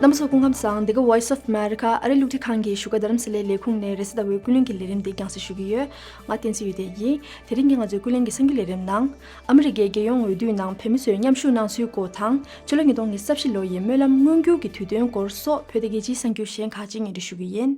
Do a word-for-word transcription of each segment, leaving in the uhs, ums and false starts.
རྣམ་པ་ཚོ་སྐུ་ཁམས་བཟང་། འདི་ག་Voice of America ཨ་རིའི་རླུང་འཕྲིན་ཁང་གི་བཞུགས་སྒར་རྡ་རམ་ས་ལའི་ལས་ཁུངས་ནས་རེས་གཟའ་ཟླ་བའི་ཀུན་གླེང་གི་ལས་རིམ་འདི་རྒྱང་སྲིང་ཞུ་གི་ཡོད། ང་བསྟན་འཛིན་ཡོད་ལྡན་ཡིན། དེ་རིང་གི་ང་ཚོའི་ཀུན་གླེང་གི་གསར་འགྱུར་ལས་རིམ་ནང་། ཨ་མི་རི་ཀའི་རྒྱལ་ཡོངས་འོས་བསྡུའི་ནང་བོད་མི་ཚོས་མཉམ་ཞུགས་གནང་ཚུལ་སྐོར་དང་། ཕྱི་ལོ་ཉིས་སྟོང་ཉི་ཤུ་རྩ་བཞི་ལོ་ཡི་སྨོན་ལམ་མངོན་འགྱུར་གྱི་དུས་སྟོན་སྐོར་སོགས་བོད་དང་རྒྱལ་སྤྱིའི་གསར་འགྱུར་གཞན་ཁག་ཅིག་སྙན་སྒྲོན་ཞུ་གི་ཡིན།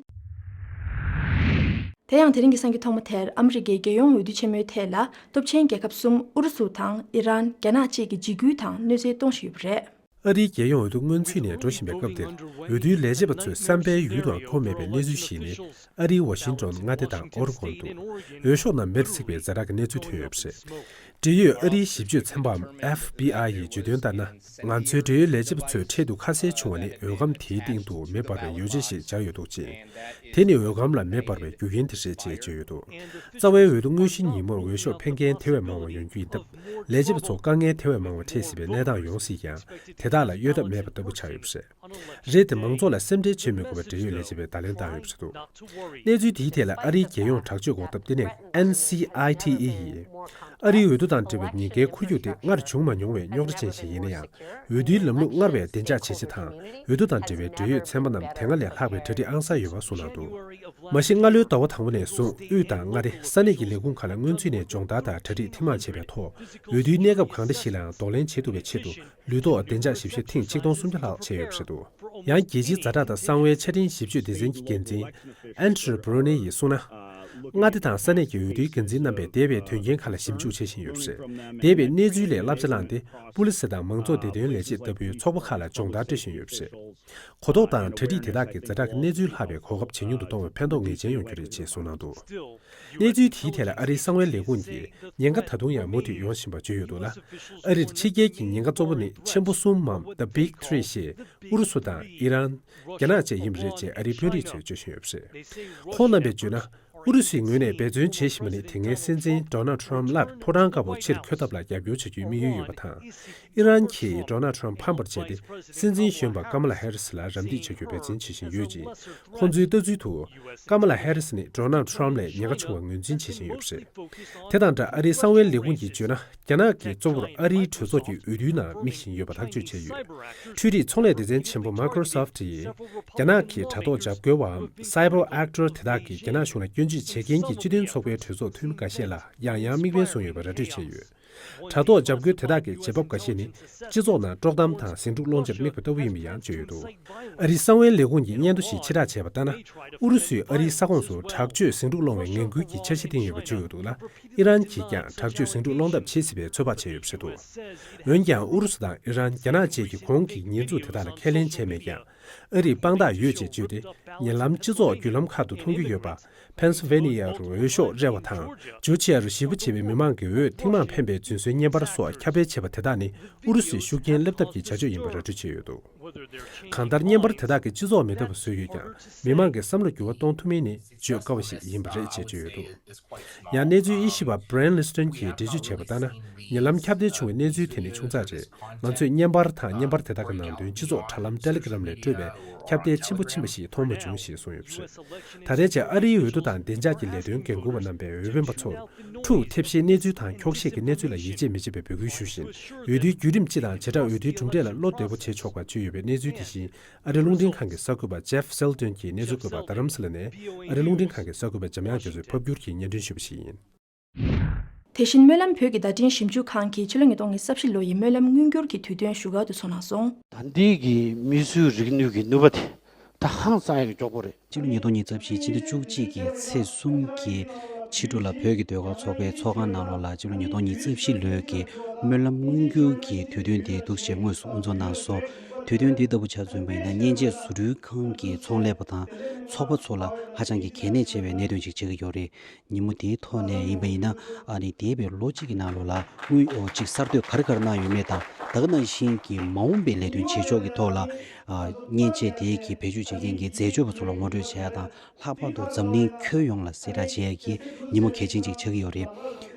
དེ་ཡང་དེ་རིང་གི་གསར་འགྱུར་ཐོག་མ་དེར། ཨ་མི་རི་ཀའི་རྒྱལ་ཡོངས་འོས་བསྡུ་ཆེན་མོའི་ཐད་ལ་སྟོབས་ཆེན་རྒྱལ་ཁབ་གསུམ་ཨུ་རུ་སུ་དང་ཨི་རན། རྒྱ་ནག་བཅས་ཀྱིས་འཇིགས་སྐུལ་དང་གནོད་འཚེ་གཏོང་བཞིན་ཡོད་པ་རེད། ཨ་རིའི་རྒྱལ་ཡོངས་འོས་བསྡུ་སྔོན་ཚུད་ནས་འགྲོ་བཞིན་པའི་སྐབས་འདིར། འོས་བསྡུའི་ལས་བྱེད་པ་ཚོས་བསམ་པའི་ཡུལ་དུའང་འཁོར་མེད་པའི་གནས་ཚུལ་ཞིག་ནི། ཨ་རིའི་ཝ་ཤིང་ཏོན། མངའ་སྡེ་དང་ཨོ་རི་གོན་དུ། འོས་ཤོག་རྣམས་མེར་བསྲེགས་པའི་ཛ་དྲག་གི་གནས་ཚུལ་ཐོན་ཡོད་པ་རེད། འབྲེལ་ཡོད་ཨ་རིའི་ཞིབ་དཔྱོད་ཚན་པའམ་ཨེཕ་བྷི་ཨའི་ཡིས་བརྗོད་དོན་ལྟར་ན། ང་ཚོའི་འབྲེལ་ཡོད་ལས་བྱེད་པ་ཚོས་འཕྲལ་དུ་ཁ་གསལ་བྱུང་བ་ནི། འོས་སྒམ་དེའི་སྟེང་དུ་མེ་འབར་བའི་ཡོ་བྱད་ཞིག་སྦྱར་ཡོད་འདུག་ཅིང་། དེ་ནི་འོས་སྒམ་ལ་མེ་འབར་བའི་རྒྱུ་རྐྱེན་དེ་རེད་ཅེས་བརྗོད་ཡོད་འདུག། རྩ་བའི་འོས་བསྡུ་དངོས་གཞིའི་ཉིན་མོར་འོས་ཤོག་འཕེན་མཁན་དེ་བས་མང་བ་ཡོང་རྒྱུ་ཡིན་སྟབས། ལས་བྱེད་པ་ཚོ་དཀའ་ངལ་དེ་བས་མང་བ་འཕྲད་སྲིད་པའི་གནས་སྟངས་ཡོང་སྲིད་ཀྱང་། དེ་དག་ལ་གཡོལ་ཐབས་མེད་པ་ལྟ་བུ་ཆགས་ཡོད་པ་རེད། རེད་དེ། མང་ཚོགས་ལ་སེམས་ཁྲལ་བྱེད་མི་དགོས་པར་འབྲེལ་ཡོད་ལས་བྱེད་པས་བརྡ་ལན་བཏང་ཡོད་པ་རེད་འདུག། གནས་ཚུལ་དེའི་ཐད་ལ་ཨ་རིའི་རྒྱལ་ཡོངས་དྲག་སྤྱོད་འགོག་ཐབས་ལྟེ་གནས་ཨེན་སི་ཨའི་ཊི་ཨི་ཡིས། ཨ་རིའི་འོས་བསྡུ་དང་འབྲེལ་བའི་ཉེན་ཁའི་འཁོར་རྒྱུག་དེ་སྔར་བྱུང་མ་མྱོང་བའི་རྙོག་དྲ་ཅན་ཞིག་ཡིན་ན་ཡང་། འོས་བསྡུའི་ལམ་ལུགས་སྔར་བས་བདེ་འཇགས་བྱེད་ཆེད་དང་། འོས་བསྡུ་དང་འབྲེལ་བའི་འབྲེལ་ཡོད་ཚན་པ་རྣམས་དེ་སྔ་ལས་ལྷག་པའི་གྲ་སྒྲིག་ཨང་གསར་ཡོད་པ་གསུངས་གནང་འདུག། མ་གཞི་སྔ་ལོའི་ཟླ་བ་དང་པོ་ནས་བཟུང་དབུས་དང་མངའ་སྡེ་ས་གནས་ཀྱི་ལས་ཁུངས་ཁག་ལ་སྔོན་ཚུད་ནས་སྦྱོང་བརྡར་དང་གྲ་སྒྲིག་ཐེངས་མང་བྱས་པའི་ཐོག། འོས་བསྡུའི་གནས་སྐབས་གང་འདྲ་ཞིག་ལའང་གདོང་ལེན་བྱེད་ཐུབ་པའི་ཆེད་དུ། ལུས་ཐོག་བདེ་འཇགས་ཞིབ་བཤེར་ཐེངས་ཆིག་སྟོང་སུམ་བརྒྱ་ལྷག་བྱས་ཡོད་པ་རེད་འདུག། ཡང་རྒྱལ་སྤྱིའི་ཛ་དྲག་དང་གསང་བའི་ཆ་འཕྲིན་ཞིབ་དཔྱོད་སྡེ་ཚན་གྱི་འགན་འཛིན་ཨན་ཁྲེ་བྷ་རོ་ནེ་ཡིས་གསུངས་ན། མངའ་སྡེ་དང་ས་གནས་ཀྱི་འོས་བསྡུའི་འགན་འཛིན་རྣམ་པས་འདས་པའི་དོན་རྐྱེན་ཁག་ལ་ཞིབ་འཇུག་བྱེད་བཞིན་ཡོད་པ་རེད། འདས་པའི་གནས་ཚུལ་ལས་བསླབ་བྱ་བླངས་ཏེ། པུ་ལི་སི་དང་མང་གཙོ་བདེ་དོན་ལས་བྱེད་ལྟ་བུའི་ཚོགས་པ་ཁག་ལ་སྦྱོང་བརྡར་སྤྲོད་བཞིན་ཡོད་པ་རེད། གོ་རྟོགས་དང་གྲ་སྒྲིག་དེ་དག་གིས་ཛ་དྲག་གི་གནས་ཚུལ་ལྷག་པའི་གོ་སྐབས་ཇེ་ཉུང་དུ་གཏོང་བའི་ཕན་ཐོགས་ངེས་ཅན་ཡོང་རྒྱུ་རེད་ཅེས་གསུངས་གནང་འདུག། གནས་ཚུལ་དེའི་ཐད་ལ་ཨ་རིའི་གསང་བའི་ལས་ཁུངས་ཀྱིས། ཉེན་ཁ་ད་དུང་ཡང་མུ་མཐུད་ཡོང་བཞིན་པ་བརྗོད་ཡོད་འདུག་ལ། ཨ་རིར་ཕྱི་རྒྱལ་གྱི་ཉེན་ཁ་གཙོ་བོ་ནི་ཆེན་པོ་གསུམ་མམ། The Big Three ཞེས་ཨུ་རུ་སུ་དང་ཨི་རན། རྒྱ་ནག་བཅས་ཡིན་པ་རེད་ཅེས་ཨ་རིའི་དཔོན་རིགས་ཚོས་བརྗོད་བཞིན་ཡོད་པ་རེད། ཁོང་རྣམ་པས་བརྗོད་ན། ཨུ་རུ་སུའི་ངོས་ནས་འབད་བརྩོན་བྱེད་བཞིན་པ་ནི། དེ་སྔའི་སྲིད་འཛིན་ཌོ་ནལ་ཊམ་སླར་ཕོ་བྲང་དཀར་པོར་ཕྱིར་འཁོད་ཐབས་ལ་རྒྱབ་སྐྱོར་བྱ་རྒྱུའི་དམིགས་ཡུལ་ཡོད་པ་དང་། ཨི་རན་གྱིས་ཌོ་ནལ་ཊམ་ཕམ་པར་བྱས་ཏེ། སྲིད་འཛིན་གཞོན་པ་ཀ་མ་ལ་ཧེ་རི་སི་ལ་རམ་འདེགས་བྱ་རྒྱུའི་འབད་བརྩོན་བྱེད་བཞིན་ཡོད་ཅིང་། ཁོང་ཚོའི་ལྟ་ཚུལ་དུ། ཀ་མ་ལ་ཧེ་རི་སི་ནི་ཌོ་ནལ་ཊམ་ལས་ཉེན་ཁ་ཆུང་བར་ངོས་འཛིན་བྱེད་བཞིན་ཡོད་པ་རེད། དེ་དང་སྦྲགས་ཨ་རིའི་གསང་བའི་ལས་ཁུངས་ཀྱིས་བརྗོད་ན། རྒྱ་ནག་གིས་གཙོ་བོར་ཨ་རིའི་གྲོས་ཚོགས་ཀྱི་འོས་བསྡུའི་ནང་དམིགས་བཞིན་ཡོད་པ་ཐག་གཅོད་བྱས་ཡོད། འཕྲུལ་རིག་ཚོང་ལས་སྡེ་ཚན་ཆེན་པོ་Microsoft ཡིས། རྒྱ་ནག་གི་དྲ་ཐོག་འཇབ་རྒོལ་བའམ་Cyber Actor དེ་དག་གིས་རྒྱ་ནག་གཞུང་ལ་སྐྱོན་བརྗོད་བྱེད་མཁན་གྱི་སྤྱི་མཐུན་ཚོགས་པའི་གྲོས་ཚོགས་འཐུས་མི་འགའ་ཤས་ལ་ཡང་ཡང་དམིགས་འབེན་བཟུང་ཡོད་པ་ར་སྤྲོད་བྱས་ཡོད། དྲ་ཐོག་འཇབ་རྒོལ་དེ་དག་གི་བྱེད་བབ་འགའ་ཤས་ནི། སྤྱི་ཚོགས་ནང་དཀྲོག་གཏམ་དང་ཟིང་འཁྲུག་སློང་ཆེད་དམིགས་པ་ལྟ་བུ་ཡིན་པ་ཡང་བརྗོད་ཡོད་འདུག། ཨ་རིའི་གསང་བའི་ལས་ཁུངས་ཀྱིས་སྙན་ཐོ་ཞིག་ཕྱིར་བསྒྲགས་བྱས་པ་ལྟར་ན། ཨུ་རུ་སུས་ཨ་རིའི་ས་ཁོངས་སུ་དྲག་སྤྱོད་ཟིང་འཁྲུག་སློང་བའི་ངན་སྐུལ་གྱི་འཆར་གཞི་བཏིང་ཡོད་པ་བརྗོད་ཡོད་འདུག་ལ། ཨི་རན་གྱིས་ཀྱང་དྲག་སྤྱོད་ཟིང་འཁྲུག་སློང་ཐབས་བྱེད་སྲིད་པའི་ཚོད་དཔག་བྱས་ཡོད་པ་རེད་འདུག། འོན་ཀྱང་ཨུ་རུ་སུ་དང་ཨི་རན། རྒྱ་ནག་བཅས་ཀྱིས་གོང་གི་ཉེས་འཛུགས་དེ་དག་ལ་ཁས་ལེན་བྱས་མེད་ཀྱང་། ཨ་རིས་དཔང་རྟགས་ཡོད་ཅེས་བརྗོད་དེ། ཉེ་ལམ་སྤྱི་ཚོགས་བརྒྱུད་ལམ་ཁག་ཏུ་མཐོང་རྒྱུ་ཡོད་པ། Pennsylvania རུ་འོས་ཤོག་རལ་བ་དང་། Georgia རུ་ཞེ་པོ་ཆེ་བའི་མི་མང་གིས་འོས་ཐེངས་མང་འཕེན་པའི་རྫུན་བཟོའི་བརྙན་པར་སོགས་ཁྱབ་སྤེལ་བྱས་པ་དེ་དག་ནི་ཨུ་རུ་སུའི་ཤུགས་རྐྱེན་སླེབས་ཐབས་ཀྱི་བྱ་སྤྱོད་ཡིན་པ་ར་སྤྲོད་བྱས་ཡོད་འདུག། གང་ལྟར་བརྙན་པར་དེ་དག་གིས་སྤྱི་ཚོགས་མི་ལྟ་བུ་བཟོས་ཡོད་ཀྱང་། མི་མང་གི་བསམ་བློ་འགྱུར་བ་གཏོང་ཐུབ་མིན་ནི་བརྗོད་དཀའ་བ་ཞིག་ཡིན་པ་རེད་ཅེས་བརྗོད་ཡོད་འདུག། ཡང་གནས་ཚུལ་དབྱེ་ཞིབ་པ་Brian Liston གྱིས་འགྲེལ་བརྗོད་བྱས་པ་ལྟར་ན། ཉེ་ལམ་ཁྱབ་གདལ་བྱུང་བའི་གནས་ཚུལ་དེ་ནི་ཆུང་ཙག་རེད། ང་ཚོས་བརྙན་པར་དང་བརྙན་པར་དེ་དག་གི་ནང་དོན་སྤྱི་ཚོགས་དྲ་ལམ་Telegram ལས་སྤྲོད་པའི་ཁྱབ་གདལ་ཆེན་པོ་ཕྱིན་པ་ཞིག་མཐོང་མ་བྱུང་ཞེས་གསུངས་ཡོད་པ་རེད། ད་ལྟའི་ཆར་ཨ་རིའི་འོས་བསྡུ་དང་བདེ་འཇགས་ཀྱི་ལས་དོན་འགན་འཁུར་བ་རྣམ་པས་འོས་འཕེན་པ་ཚོར། འཁྲུག་ཐེབས་གཤིས་གནས་ཚུལ་དང་འཁྱོག་བཤད་ཀྱི་གནས་ཚུལ་ལ་ཡིད་ཆེས་མི་བྱེད་པའི་འབོད་སྐུལ་ཞུ་བཞིན། འོས་བསྡུའི་བརྒྱུད་རིམ་སྤྱི་དང་བྱེ་བྲག་འོས་བསྡུའི་གྲུབ་འབྲས་ལ་བློ་བདེ་པོ་བྱེད་ཆོག་པ་བརྗོད་ཡོད་པའི་གནས་ཚུལ་དེ་བཞིན། ཨ་རིའི་རླུང་འཕྲིན་ཁང་གི་གསར་འགོད་པ་Jeff Seldon གྱིས་གནས་ཚུལ་བཀོད་པ་རྡ་རམ་ས་ལ་ནས། ཨ་རིའི་རླུང་འཕྲིན་ཁང་གི་གསར་འགོད་པ་འཇམ་དབྱངས་རྒྱ་མཚོས་ཕབ་བསྒྱུར་གྱིས་སྙན་སྒྲོན་ཞུས་པ་ཞིག་ཡིན། དེ་བཞིན་སྨོན་ལམ་བོད་ཀྱི་བརྡ་འཕྲིན་ཞིབ་འཇུག་ཁང་གིས་ཕྱི་ལོ་ཉིས་སྟོང་ཉི་ཤུ་རྩ་བཞི་ལོ་ཡི་སྨོན་ལམ་མངོན་འགྱུར་གྱི་དུས་སྟོན་བཞུགས་སྒར་དུ་ཚོགས་གནང་སོང་། ད་ལྟའི་གི་མིས་བཟོས་རིག་ནུས་ཀྱི་ནུས་པ་དེ་ད་ཧང་སང་ཡག་གི་མགྱོགས་པོ་རེད། སྤྱི་ལོ་ཉིས་སྟོང་ཉི་ཤུ་རྩ་བཞི་ཕྱི་ཟླ་བཅུ་གཅིག་གི་ཚེས་གསུམ་གྱི་ཕྱི་དྲོ་ལ་བོད་ཀྱི་ཟློས་གར་ཚོགས་པའི་ཚོགས་ཁང་ནང་ལོགས་ལ་སྤྱི་ལོ་ཉིས་སྟོང་ཉི་ཤུ་རྩ་བཞི་ལོའི་གི་སྨོན་ལམ་མངོན་འགྱུར་གྱི་དུས་སྟོན་དེ་འདུག་སེ་དངོས་སུ་དབུ་འཛུགས་གནང་སོང་། དུས་སྟོན་འདི་ལྟ་བུ་ཆ་མཚོན་པ་ཡིན་ན་མཉེན་ཆས་བཟོ་སྐྲུན་ཁང་གི་ཚོང་ལས་པ་དང་ཚོགས་པ་ཚོ་ལ་ཧ་ཅང་གི་གལ་གནད་ཆེ་བའི་གནད་དོན་ཅིག་ཆགས་ཀྱི་ཡོད་རེད། ཉིན་མོ་དེའི་ཐོག་ནས་ཡིན་པ་ཡིན་ན། ཨ་ནི་འདས་པའི་ལོ་གཅིག་གི་ནང་ལོགས་ལ་དངུལ་ཨོ་གཅིག་གསར་གཏོད་ག་རེ་ག་རེ་གནང་ཡོད་མེད་དང་། ད་ག་ནང་བཞིན་གྱི་མ་འོངས་པའི་ལས་དོན་བྱེད་ཕྱོགས་ཀྱི་ཐོག་ལ། ཨ། མཉེན་ཆས་དེའི་གི་བེད་སྤྱོད་བྱེད་མཁན་གྱི་འཛད་སྤྱོད་པ་ཚོ་ལ་ངོ་སྤྲོད་བྱེད་ཡ་དང་། ལྷག་པར་དུ་འཛམ་གླིང་ཁྱོན་ཡོངས་ལ་གསལ་བསྒྲགས་བྱེད་ཡ་གི་ཉིན་མོ་གལ་ཆེན་ཅིག་ཆགས་ཀྱི་ཡོད་རེད།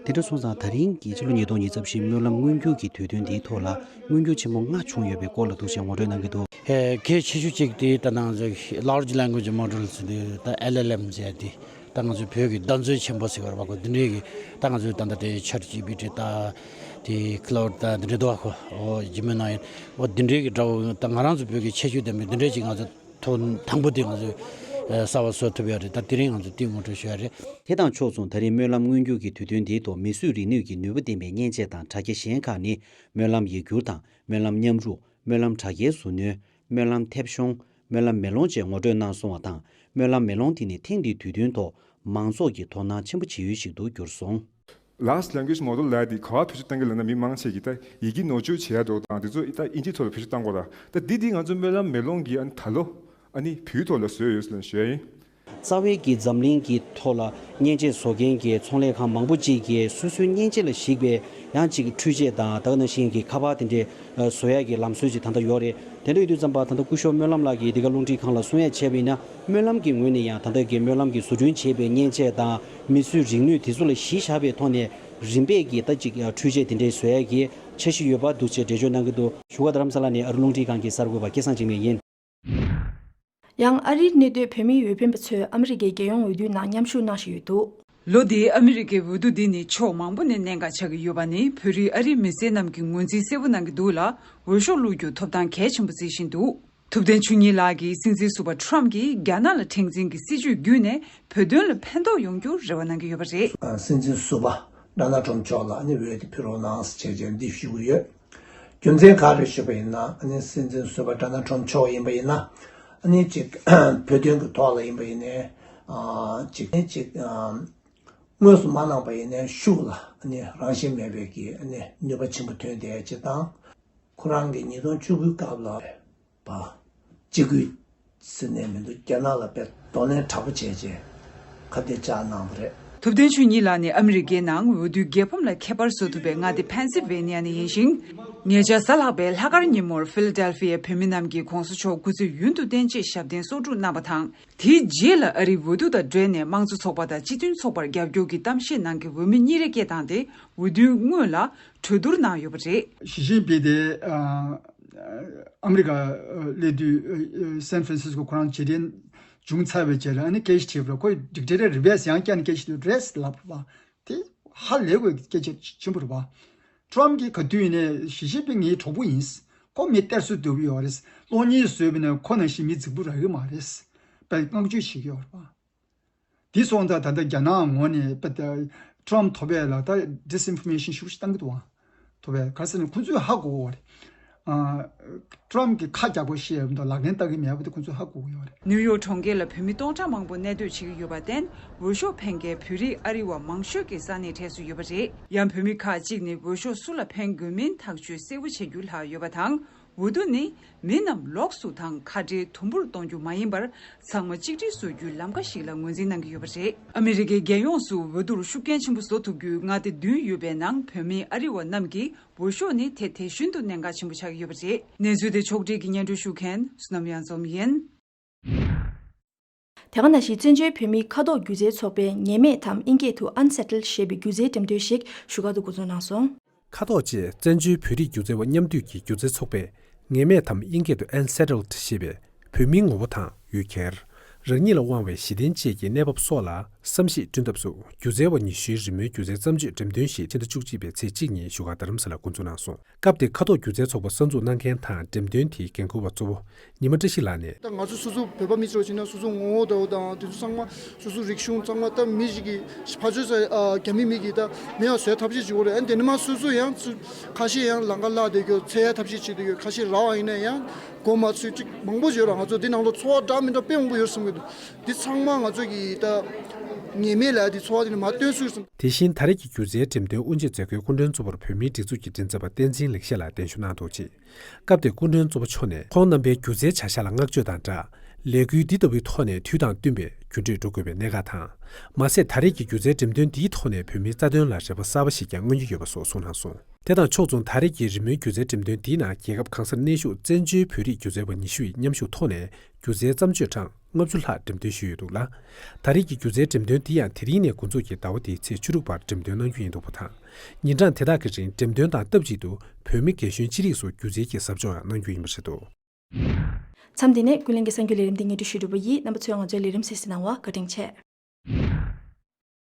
དེ་འདྲ་སོང་ཙང་ད་རིང་གི་ཕྱི་ལོ་ཉིས་སྟོང་ཉི་ཤུ་རྩ་བཞི་སྨོན་ལམ་མངོན་འགྱུར་གྱི་དུས་སྟོན་འདིའི་ཐོག་ལ་མངོན་འགྱུར་ཆེན་པོ་ལྔ་བྱུང་ཡོད་པའི་སྐོར་ལ་འདུག་སེ་ངོ་སྤྲོད་གནང་གི་འདུག། ཨེ། གལ་ཆེ་ཤོས་གཅིག་དེ་ད་ནང་Large Language Models དེ་ད་ཨེལ་ཨེལ་ཨེམ་ཟེར་དེ། ད་ང་ཚོའི་བོད་ཀྱི་གདམ་ཚོན་ཆེན་པོ་ཟེར་བ་རེད་པ་ཁོ། འདི་འདྲའི་གི་ད་ང་ཚོའི་ད་ལྟ་དེ་ཆེཊ་ཇི་པི་ཊི་ད་དེ་ཁི་ལའུ་ཌི་ད་འདི་འདྲའི་འདུག་པ་ཁོ། འོ་ཇི་མི་ནའི་འོ་འདི་འདྲའི་གི་འདྲ་བོ་ད་ང་རང་ཚོ་བོད་ཀྱི་ཁྱད་ཆོས་ལྡན་པའི་འདི་འདྲའི་ཅིག་ང་ཚོ་ཐོག་དང་པོ་དེ་ང་ཚོས་ཨ་གསར་པ་བཟོ་ཐུབ་ཡ་རེད། ད་དེ་རིང་ང་ཚོ་དེ་ངོ་སྤྲོད་ཞུ་ཡ་རེད། དེ་དང་ཕྱོགས་མཚུངས་ད་རེས་སྨོན་ལམ་མངོན་གྱུར་གྱི་དུས་སྟོན་འདིའི་ཐོག་མིས་བཟོས་རིག་ནུས་ཀྱི་ནུས་པ་ལྡན་པའི་མཉེན་ཆས་དང་དྲ་རྒྱ་གཞན་ཁག་ནི་སྨོན་ལམ་ཡིག་སྒྱུར་དང་སྨོན་ལམ་མཉམ་རུབ། སྨོན་ལམ་དྲ་རྒྱའི་ཟུར་སྣོན། སྨོན་ལམ་མཐེབ་གཞོང་། སྨོན་ལམ་མེ་ལོང་བཅས་ངོ་སྤྲོད་གནང་སོང་བ་དང་། སྨོན་ལམ་མེ་ལོང་དེ་ནི་ཐེངས་འདིའི་དུས་སྟོན་ཐོག་མང་ཚོགས་ཀྱིས་དོ་སྣང་ཆེན་པོ་བྱེད་ཡུལ་ཞིག་ཏུ་གྱུར་སོང་། Large language model་ལབ་ཡ་དེ་ག་པར་བེད་སྤྱོད་གཏང་གི་ལབ་ན། མི་མང་ཆེ་གིས་ད་ཡི་གེ་ནོར་བཅོས་བྱེད་ཡ་འདུག་དང་དེ་ཚོ་ད་དབྱིན་ཇིའི་ཐོག་ལ་བེད་སྤྱོད་གཏང་དགོས་ར། ད་འདི་འདི་ང་ཚོ་སྨོན་ལམ་མེ་ལོང་གིས་ཨ་ནི་ད་ལོ་ཨ་ནི་བོད་ཐོག་ལ་བཟོས་ཡོད་ཟེར་ནས་ཞུ་ཡ་ཡིན། རྩ་བའི་གི་འཛམ་གླིང་གི་ཐོག་ལ་མཉེན་ཆས་བཟོ་མཁན་གྱི་ཚོང་ལས་ཁང་མང་པོ་ཅིག་གིས་སོ་སོའི་མཉེན་ཆས་ལ་གཞིགས་པའི་ཡང་ཅིག་འཕྲུལ་ཆས་དང་ད་ག་ནང་བཞིན་གྱི་ཁ་པར་དེ་འདྲའི་བཟོ་ཡ་གི་ལམ་སྲོལ་ཅིག་ད་ལྟ་ཡོད་རེད། དེ་འདྲ་ཡོད་དུས་ཙམ་པ་ད་ལྟ་སྐུ་ཞབས་སྨོན་ལམ་ལགས་ཀྱིས་འདི་ག་རླུང་འཕྲིན་ཁང་ལ་གསུང་ཡ་བྱས་པ་ཡིན་ན། སྨོན་ལམ་གྱི་ངོས་ནས་ཡང་ད་ལྟ་གི་སྨོན་ལམ་གྱི་བཟོ་སྐྲུན་བྱས་པའི་མཉེན་ཆས་དང་མིས་བཟོས་རིག་ནུས་དེ་ཚོ་ལ་གཞི་བཞག་པའི་ཐོག་ནས་རིམ་པས་ཀྱིས་ད་ཅིག་འཕྲུལ་ཆས་དེ་འདྲའི་བཟོ་ཡ་གི་འཆར་གཞི་ཡོད་པ་འདུག་ཅེས་འགྲེལ་བརྗོད་གནང་གི་འདུག་བཞུགས་སྒར་རྡ་རམ་ས་ལ་ནས་ཨ་རི་རླུང་འཕྲིན་ཁང་གི་གསར་འགོད་པ་སྐལ་བཟང་འཇིགས་མེད་ཡིན། ཡང་ཨ་རིར་གནས་སྡོད་བོད་མིའི་འོས་འཕེན་པ་ཚོས་ཨ་མི་རི་ཀའི་རྒྱལ་ཡོངས་འོས་བསྡུའི་ནང་མཉམ་ཞུགས་གནང་བཞིན་ཡོད་འདུག་ལོ་འདིའི་ཨ་མི་རི་ཀའི་འོས་བསྡུ་འདི་ནི་ཕྱོགས་མང་པོ་ནས་གནད་འགག་ཆགས་ཀྱི་ཡོད་པ་ནི་བོད་རིགས་ཨ་རིའི་མི་སེར་རྣམས་ཀྱིས་ངོས་འཛིན་གསལ་པོ་གནང་གི་འདུག་ལ། འོས་ཤོག་བླུག་རྒྱུ་ཐོབ་ཐང་གལ་ཆེན་པོ་བརྩི་བཞིན་འདུག་ཐུབ་བསྟན་ཆོས་ཉིད་ལགས་ཀྱིས་སྲིད་འཛིན་ཟུར་པ་ཊམ་གྱིས་རྒྱ་ནག་ལ་མཁྲེགས་འཛིན་གྱི་སྲིད་བྱུས་བརྒྱུད་ནས་བོད་དོན་ལ་ཕན་ཐོགས་ཡོང་རྒྱུར་རེ་བ་གནང་གི་ཡོད་པ་རེད། སྲིད་འཛིན་ཟུར་པ་ཌོ་ནལ་ཊམ་མཆོག་ལ་ནི་འོས་དེ་ཕུལ་རོགས་གནང་ཟེར་བྱས་འདི་ཞུ་གི་ཡོད། རྒྱུ་མཚན་ག་རེ་ཞུས་པ་ཡིན་ན་ཨ་ནི་སྲིད་འཛིན་ཟུར་པ་ཌོ་ནལ་ཊམ་མཆོག་ཡིན་པ་ཡིན་ན་ཨ་ནི་ཅིག་བོད་དོན་གྱི་ཐོག་ལ་ཡིན་པ་ཡིན་ནའི་ཨ་ཅིག་ཅིག་ཨ་དངོས་སུ་མ་གནང་པ་ཡིན་ནའི་ཤུགས་ལ་ཨ་ནི་རང་བཞིན་མེད་པའི་གི་ཨ་ནི་ནུས་པ་ཆེན་པོ་ཐོན་བསྡད་ཅིག་དང་། ཁོ་རང་གི་ཉིས་སྟོང་བཅུ་དགུའི་སྐབས་ལ་པ་གཅིག་སྒུལ་ཟེར་ནས་མི་འདུག་རྒྱ་ནག་ལ་དཔེ་གདོང་ལེན་དྲག་པོ་བྱས་རྗེས་ཁ་གཏད་བཅག་གནང་བ་རེད། ཐུབ་བསྟན་ཆོས་ཉིད་ལགས་ནི་ཨ་མི་རི་ཀའི་ནང་འོས་བསྡུའི་རྒྱལ་ཕམ་ལ་ཁྱད་པར་བཟོ་ཐུབ་པའི་མངའ་སྡེ་ཕེན་སིལ་ཝེ་ནི་ཡ་ནས་ཡིན་ཞིང་། ཉེ་ཆར་གཟའ་ལྷག་པའི་ལྷག་དཀར་ཉིན་མོར་ཕི་ལ་ཌེལ་ཕི་ཡའི་བོད་མི་རྣམས་ཀྱིས་གོང་ས་མཆོག་སྐུ་ཚེ་ཡུན་དུ་བརྟན་ཅེས་ཞབས་བརྟན་གསོག་སྒྲུབ་གནང་བ་དང་། དེའི་རྗེས་ལ་ཨ་རིའི་འོས་བསྡུ་དང་འབྲེལ་ནས་དམངས་གཙོ་ཚོགས་པ་དང་སྤྱི་མཐུན་ཚོགས་པར་རྒྱབ་སྐྱོར་གྱི་གཏམ་བཤད་གནང་མཁན་འོས་མི་གཉིས་རེ་སྐད་བཏང་སྟེ་འོས་བསྡུའི་སྔོན་ལ་གྲོས་བསྡུར་གནང་ཡོད་པ་རེད། ཞི་ཅིན་ཕིང་དེ་ཨ་ཨ་མི་རི་ཀ་ཨ་སླེབས་དུས་ཨ་ཨ་སན་ཧྥ་རན་སིས་ཀོ་ཁོ་རང་རྗེས་དྲན་བྱུང་ཚར་བའི་རྗེས་ལ་ཨ་ནི་སྐད་ཆ་དྲིས་པ་ལ་ཁོས་འགྲིག་འགྲིག་རེད། རི་བེ་སི་ཡང་བསྐྱར་ནས་སྐད་ཆ་དྲིས་རེད་ལབ་པ་དེ་ཧ་ལས་པའི་སྐད་ཆ་ཆེན་པོ་རེད་པ། ཊམ་གྱིས་ག་དུས་ཡིན་ནའི་ཞི་ཅིན་ཕིང་ངའི་གྲོགས་པོ་ཡིན། ཁོ་མི་གཏེར་སྲོལ་འདུལ་གྱི་ཡོད་རེད། གློག་བརྙན་བཟོས་པ་ཡིན་ན་ཁོ་ནང་བཞིན་མི་རྫིག་པོ་རག་གི་མ་རེད། པའི་བསྔགས་བརྗོད་བྱེད་ཀྱི་ཡོད་རེད་པ། དེ་སོང་ཙང་ད་ལྟ་རྒྱ་ནག་ངོས་ནས་པ་ད་ཊམ་ཐོབ་པ་ལ་ད་ཌིས་ཨིན་ཕོར་མེ་ཤན་ཤུགས་ཆེ་བཏང་གི་འདུག་ཨང་། ཐོབ་པ་ག་རེ་ཟེར་ན་ཁོ་ཚོས་ཧ་གོ་གི་ཡོད་རེད། ཨ་ཊམ་གྱིས་ཁ་རྒྱག་དགོས་ཤེས་ཡོད་མ་གཏོགས་ལག་ལེན་བསྟར་གྱི་མེད་པ་དེ་ཁོ་ཚོས་ཧ་གོ་གི་ཡོད་རེད། ནིའུ་ཡོག་གྲོང་ཁྱེར་ལ་བོད་མི་སྟོང་ཕྲག་མང་པོ་གནས་སྡོད་བྱེད་ཀྱི་ཡོད་པར་བརྟེན་འོས་ཤོག་འཕེན་མཁན་བོད་རིགས་ཨ་རི་བ་མང་ཤོས་ཀྱི་ས་གནས་གྲས་སུ་ཡོད་པ་རེད། ཡང་བོད་མི་ཁག་ཅིག་ནི་འོས་ཤོག་སུ་ལ་འཕེན་དགོས་མིན་ཐག་གཅོད་གསལ་པོ་བྱེད་རྒྱུ་ལྷག་ཡོད་པ་དང་། འོས་བསྡུ་ནི་མི་རྣམས་ལོགས་སུ་དང་ཁ་བྲལ་དུམ་བུར་གཏོང་རྒྱུ་མ་ཡིན་པར་ཚང་མ་གཅིག་སྒྲིལ་བཟོ་རྒྱུའི་ལམ་ཁ་ཞིག་ལ་ངོས་འཛིན་གནང་གི་ཡོད་པ་རེད། ཨ་མི་རི་ཀའི་རྒྱལ་ཡོངས་སུ་འོས་བསྡུར་ཤུགས་རྐྱེན་ཆེན་པོ་བཟོ་ཐུབ་རྒྱུའི་མངའ་སྡེ་བདུན་ཡོད་པའི་ནང་བོད་མི་ཨ་རི་བ་རྣམས་ཀྱི་འོས་ཤོག་ནི་དེ་དེ་བཞིན་དུ་གནད་འགག་ཆེན་པོ་ཆགས་ཀྱི་ཡོད་པ་རེད། གནས་ཚུལ་དེ་ཕྱོགས་སྒྲིག་གིས་སྙན་སྒྲོན་ཞུ་མཁན་བསོད་ནམས་གཡང་འཛོམས་ཡིན། དེ་ག་ནང་བཞིན་བཙན་བྱོལ་བོད་མིའི་ཁ་ཐོག་སྒྱུ་རྩལ་ཚོགས་པས་ངེས་མེད་དམ་དབྱིན་སྐད་དུ་Unsettled ཞེས་པའི་སྒྱུ་རྩལ་འགྲེམས་སྟོན་ཞིག་བཞུགས་སྒར་དུ་འགོ་འཛུགས་གནང་སོང་། ཁ་ཐོག་ཅེས་བཙན་བྱོལ་བོད་རིགས་སྒྱུ་རྩལ་བ་མཉམ་འདུས་ཀྱི་སྒྱུ་རྩལ་ཚོགས་པས་ངེས་མེད་དམ་དབྱིན་སྐད་དུ་Unsettled ཞེས་པའི་བོད་མིའི་ངོ་བོ་དང་ཡུལ་གྱར། རང་ཉིད་ལ་དབང་བའི་གཞི་རྟེན་བཅས་ཀྱི་གནས་བབ་སོགས་ལ་བསམ་གཞིག་བསྐྲུན་ཐབས་སུ་སྒྱུ་རྩལ་བ་ཉི་ཤུའི་རི་མོའི་སྒྱུ་རྩལ་བརྩམས་ཆོས་འགྲེམས་སྟོན་ཞིག་ཕྱི་ཟླ་བཅུ་གཅིག་པའི་ཚེས་གཅིག་ཉིན་བཞུགས་སྒར་རྡ་རམ་ས་ལར་འགོ་འཛུགས་གནང་སོང་། སྐབས་དེར་ཁ་ཐོག་སྒྱུ་རྩལ་ཚོགས་པ་གསར་འཛུགས་གནང་མཁན་དང་འགྲེམས་སྟོན་དེའི་འགན་འཁུར་བ་གཙོ་བོ་ཉི་མ་བཀྲ་ཤིས་ལགས་ནས། ད་ང་ཚོ་སོ་སོ་བོད་པ་མི་ཚོ་བྱས་ན་སོ་སོ་ངོ་བོ་ལྟ་བུ་དང་དེ་ཚོ་ཚང་མ་སོ་སོ་རིག་གཞུང་ཚང་མ་ད་མི་ཞིག་གིས་ཕར་ཕྱོགས་ས་ཨ་རྒྱ་མི་མི་གིས་ད་མེད་པ་བཟོས་ཐབས་ཤེས་བྱེད་དགོས་རེད། ཨ་ནི་དེ་ནས་མ་སོ་སོ་ཡང་ཚུ་ཁ་ཤས་ཡང་ལམ་ཁ་བརླག་བསྡད་རྒྱུ་འཚོལ་ཡ་ཐབས་ཤེས་བྱེད་བསྡད་རྒྱུ་ཁ་ཤས་རག་པ་ཡིན་ན་ཡང་མགོ་མ་ཚོས་ཅིག་མང་པོ་ཡོད་ར། ང་ཚོ་འདི་ནང་ལོགས་འཚོ་བ་འདྲ་མི་འདྲ་དཔེ་མང་པོ་ཡོད་བསམ་གྱི་འདུག་འདི་ཚང་མ་ང་ཚོ་གི་ད་ངེས་མེད་ལ་འདི་འཚོ་བ་འདི་ནས་མར་བཏོན་སྲིད་བསམ། དེ་བཞིན་ད་རེས་ཀྱི་སྒྱུ་རྩལ་འགྲེམས་སྟོན་དབུ་འབྱེད་མཛད་སྒོའི་སྐུ་མགྲོན་གཙོ་བོར་བོད་མིའི་སྒྲིག་འཛུགས་ཀྱི་མགྲིན་ཚབ་པ་བསྟན་འཛིན་ལེགས་བཤད་ལགས་གདན་ཞུ་གནང་འདུག་ཅིང་། སྐབས་དེར་སྐུ་མགྲོན་གཙོ་བོ་མཆོག་ནས་ཁོང་རྣམ་པའི་སྒྱུ་རྩལ་བྱ་གཞག་ལ་བསྔགས་བརྗོད་དང་སྦྲགས། ལས་འགུལ་འདི་ལྟ་བུའི་ཐོག་ནས་དུས་དང་བསྟུན་པའི་འགྱུར་འགྲོས་འགྲོ་དགོས་པའི་གནད་འགག་དང་། མ་ཟད་ད་རེས་ཀྱི་སྒྱུ་རྩལ་འགྲེམས་སྟོན་འདིའི་ཐོག་ནས་བོད་མིའི་རྩ་དོན་ལ་རེ་བ་གསར་པ་ཞིག་ཀྱང་མངོན་གྱི་ཡོད་པ་སོགས་གསུངས་གནང་སོང་། དེ་དང་ཕྱོགས་མཚུངས་ད་རེས་ཀྱི་རི་མོའི་སྒྱུ་རྩལ་འགྲེམས་སྟོན་འདིའི་ནང་རྒྱལ་ཁབ་གང་སར་གནས་བཞུགས་བཙན་བྱོལ་བོད་རིགས་སྒྱུ་རྩལ་བ་ཉི་ཤུ་ཡིས་མཉམ་ཞུགས་ཐོག་ནས་སྒྱུ་རྩལ་བརྩམས་ཆོས་གྲངས་ལྔ་བཅུ་ལྷག་འགྲེམས་སྟོན་ཞུས་ཡོད་འདུག་ལ། ད་རེས་ཀྱི་སྒྱུ་རྩལ་འགྲེམས་སྟོན་འདི་ཡང་དེ་རིང་ནས་འགོ་འཛུགས་ཀྱིས་ཟླ་བ་འདིའི་ཚེས་བཅུ་དྲུག་བར་འགྲེམས་སྟོན་གནང་རྒྱུ་ཡིན་འདུག་པ་དང་། ཉིན་གྲངས་དེ་དག་གི་རིང་འགྲེམས་སྟོན་དང་སྟབས་གཅིག་ཏུ་བོད་མི་རྒན་གཞོན་ཅི་རིགས་སུ་སྒྱུ་རྩལ་གྱི་ཟབ་སྦྱོང་ཡང་གནང་རྒྱུ་ཡིན་པ་རེད་འདུག་མཚམས་འདི་ནས་ཀུན་གླེང་གི་གསར་འགྱུར་ལས་རིམ་འདི་སྙན་སྒྲོན་ཞུས་གྲུབ་པ་ཡིན། རྣམ་པ་ཚོས་ང་ཚོའི་ལས་རིམ་གསན་གཟིགས་གནང་བར་བཀའ་དྲིན་ཆེ།